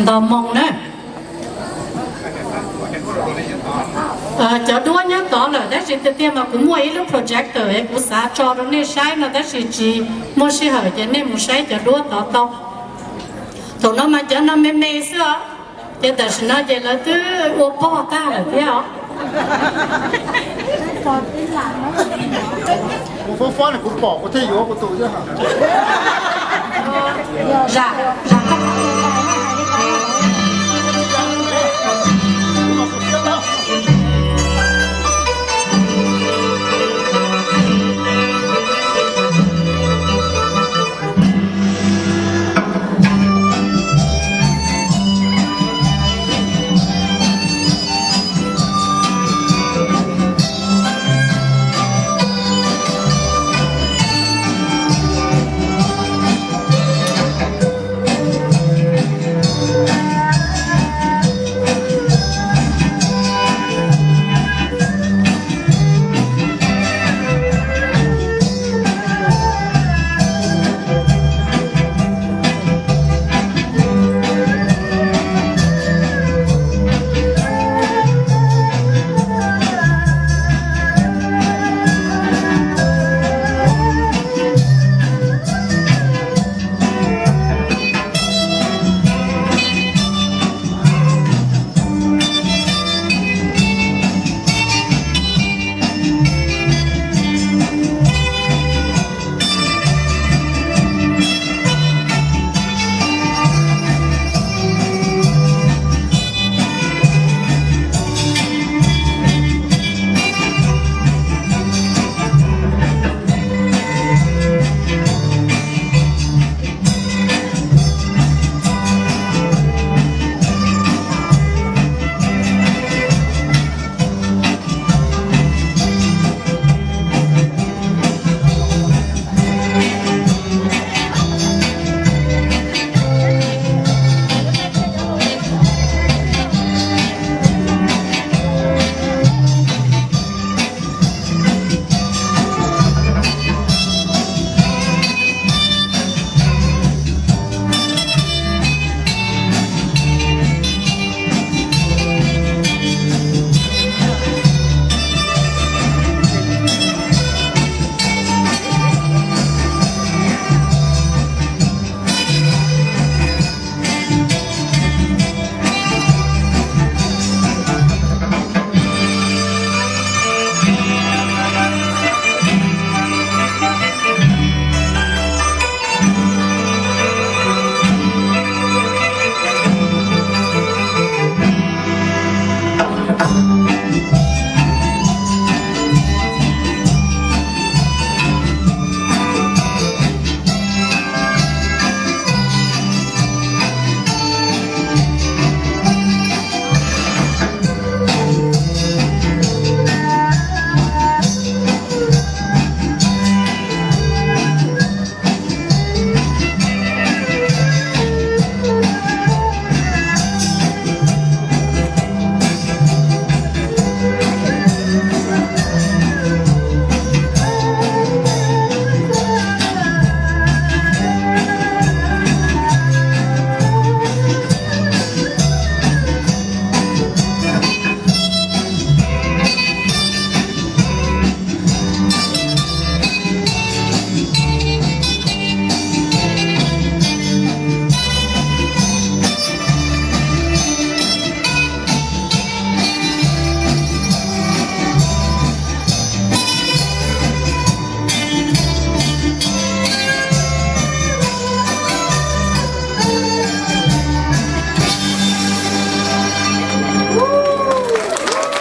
Nto moo na. Cov duab nyob tod lawm tab sis tiag tiag mas kuv muaj ib lub projector es kuv xav tso rau nej saib no tab sis tsis muaj sij hawm ces nej mus saib cov duab tod tau. Thaum no mas cov no me me xwb os, ces tam sim no ces lawv twb ua pog tag lawm thiab os. Kuv fob fob kuv pom kuv thiaj yuav kuv tus thiab.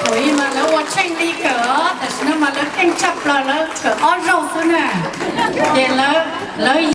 Thaum ub mas lawv ua tsheej li kawm os, tam sim no mas lawv keej tshaj plaws, lawv kawm ob zaug xwb na. Ces lawv, lawv